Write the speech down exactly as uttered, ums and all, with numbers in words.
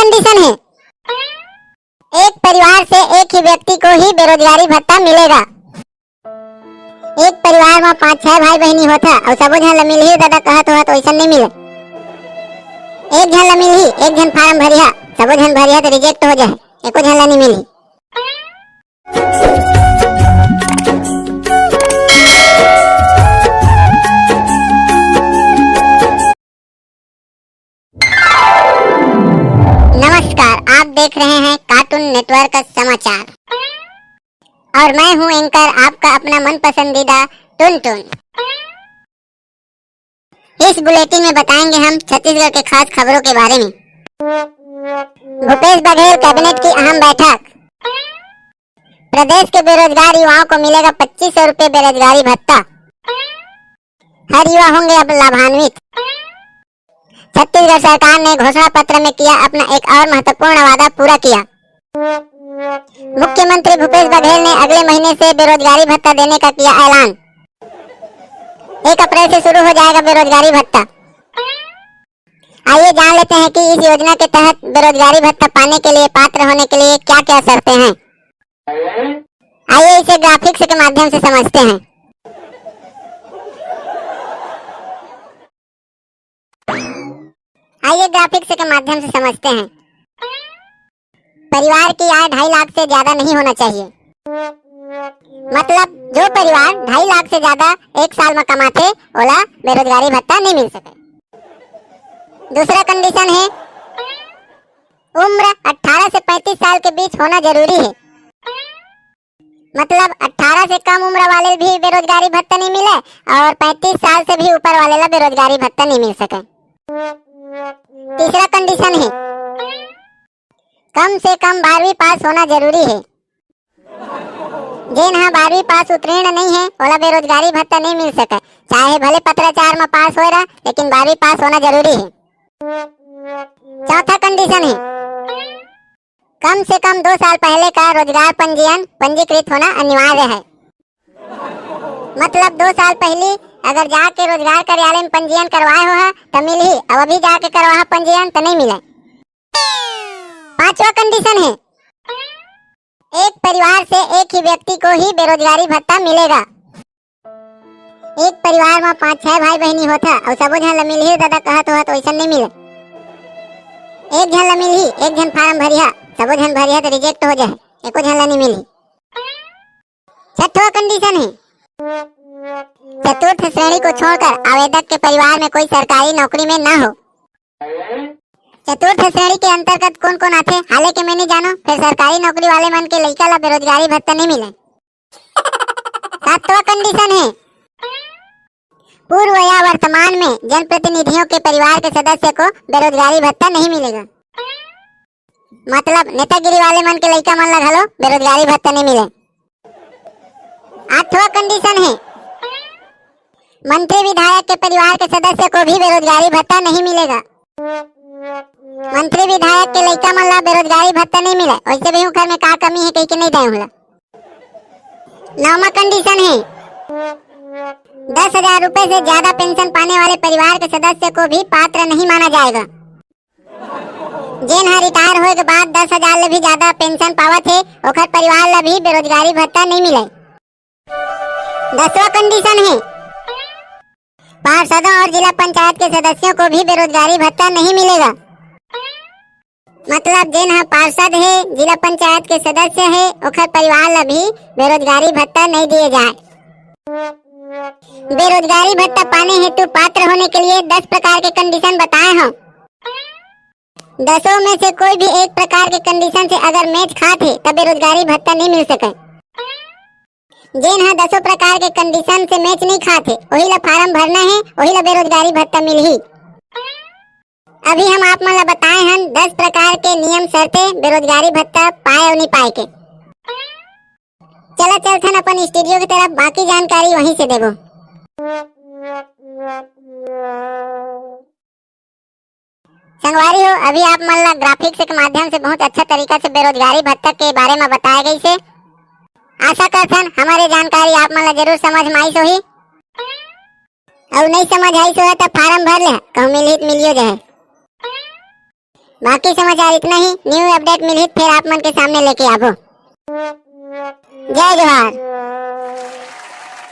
Condition हे, एक परिवार से एक ही व्यक्ति को ही बेरोजगारी भत्ता मिलेगा। एक परिवार में पांच छह भाई बहिनी होता अउ सबो झन ला मिलही दादा कहत होहा तो वैसन नहीं मिले। एक झन ला मिलही, एक झन फार्म भरिहा, सबो झन भरिहा तो रिजेक्ट हो जाए, एको झन ला नहीं मिलही। नमस्कार, आप देख रहे हैं कार्टून नेटवर्क समाचार और मैं हूं एंकर आपका अपना मन पसंदीदा टुनटुन। इस बुलेटिन में बताएंगे हम छत्तीसगढ़ के खास खबरों के बारे में। भूपेश बघेल कैबिनेट की अहम बैठक। प्रदेश के बेरोजगार युवाओं को मिलेगा पच्चीस सौ रुपए बेरोजगारी भत्ता। हर युवा होंगे अब लाभान्वित। छत्तीसगढ़ सरकार ने घोषणा पत्र में किया अपना एक और महत्वपूर्ण वादा पूरा किया। मुख्यमंत्री भूपेश बघेल ने अगले महीने से बेरोजगारी भत्ता देने का किया ऐलान। एक अप्रैल से शुरू हो जाएगा बेरोजगारी भत्ता। आइए जान लेते हैं कि इस योजना के तहत बेरोजगारी भत्ता पाने के लिए, पात्र होने के लिए क्या क्या शर्तें हैं। आइए इसे ग्राफिक्स के माध्यम से समझते हैं। आइए ग्राफिक्स के माध्यम से समझते हैं। परिवार की आय ढाई लाख से ज्यादा नहीं होना चाहिए। मतलब जो परिवार ढाई लाख से ज्यादा एक साल में कमाथे, ओला बेरोजगारी भत्ता नहीं मिल सके। दूसरा कंडीशन है, उम्र अठारह से पैंतीस साल के बीच होना जरूरी है। मतलब अठारह से कम उम्र वाले भी बेरोजगारी भत्ता नहीं मिले और पैंतीस साल से भी ऊपर वाले ला बेरोजगारी भत्ता नहीं मिल सके। तीसरा कंडीशन है, कम से कम बारहवीं पास होना जरूरी है। जेन हा बारहवीं पास उत्तीर्ण नहीं है, ओला बेरोजगारी भत्ता नहीं मिल सके, चाहे भले पत्राचार में पास होए रहा, लेकिन बारहवीं पास होना जरूरी है। चौथा कंडीशन है, कम से कम दो साल पहले का रोजगार पंजीयन, पंजीकृत होना अनिवार्य है। मतलब दो साल पहली अगर जाके रोजगार कार्यालय में पंजीयन करवाए हो हा, त मिलही, अब अभी जाके करवाहा पंजीयन त नहीं मिले। पांचवा कंडीशन है, एक परिवार से एक ही व्यक्ति को ही बेरोजगारी भत्ता मिलेगा। एक परिवार में पांच छह भाई बहिनी होता अउ सबो झन ला मिलही दादा कहत होहा तो वैसन नहीं मिले। एक झन ला मिलही, एक झन फार्म भरिहा, सबो झन भरिहा तो रिजेक्ट हो जाए, एको झन ला नहीं मिलही। छठवा कंडीशन है, चतुर्थ श्रेणी को छोड़कर आवेदक के परिवार में कोई सरकारी नौकरी में ना हो। चतुर्थ श्रेणी के अंतर्गत कौन कौन आथे, हाले के मैं नहीं जानो, फिर सरकारी नौकरी वाले मन के लइका ला बेरोजगारी भत्ता नहीं मिले। सातवां कंडीशन है, पूर्व या वर्तमान में जनप्रतिनिधियों के परिवार के सदस्य को बेरोजगारी भत्ता नहीं मिलेगा। मतलब नेतागिरी वाले मन के लइका मन ला घलो बेरोजगारी भत्ता नहीं मिले। आठवां कंडीशन है, मंत्री विधायक के परिवार के सदस्य को भी बेरोजगारी भत्ता नहीं मिलेगा। मंत्री विधायक के लइका मन ला बेरोजगारी भत्ता नहीं मिले, वैसे भी उखर में का कमी है कह के नहीं दे उला। नौवा कंडीशन है, दस हजार रुपए से ज्यादा पेंशन पाने वाले परिवार के सदस्य को भी पात्र नहीं माना जाएगा। जेन हा रिटायर होए के बाद दस हजार ले भी ज्यादा पेंशन पावत हे, ओखर परिवार ला भी बेरोजगारी भत्ता नहीं मिले। दसवां कंडीशन है, पार्षदों और जिला पंचायत के सदस्यों को भी बेरोजगारी भत्ता नहीं मिलेगा। मतलब जेन हा पार्षद है, जिला पंचायत के सदस्य है, ओखर परिवार ला भी बेरोजगारी भत्ता नहीं दिए जाए। बेरोजगारी भत्ता पाने हेतु पात्र होने के लिए दस प्रकार के कंडीशन बताए हूँ। दसों में से कोई भी एक प्रकार के कंडीशन से अगर मैच खात है, तब बेरोजगारी भत्ता नहीं मिल सके। जेन हा दसों प्रकार के कंडीशन से मैच नहीं खात है, वही ला फार्म भरना है, वही ला बेरोजगारी भत्ता मिलही। अभी हम आप मन ला बताए हन दस प्रकार के नियम शर्तें बेरोजगारी भत्ता पाए और नहीं पाए के। चला चलथन अपन स्टूडियो की तरफ, बाकी जानकारी वहीं से देबो। संगवारी हो, अभी आप मन ला ग्राफिक्स के माध्यम से बहुत अच्छा तरीका से बेरोजगारी भत्ता के बारे में बताया गई से। आशा करथन हमारे जानकारी आप मन ला जरूर समझ में आइस होही। अउ नहीं समझ आइस होही त फार्म भर ले, कहूँ मिलही त मिलियो जाए। बाकी समाचार इतना ही। New update मिलही त फेर आप मन के सामने लेके आबो। जय जोहार।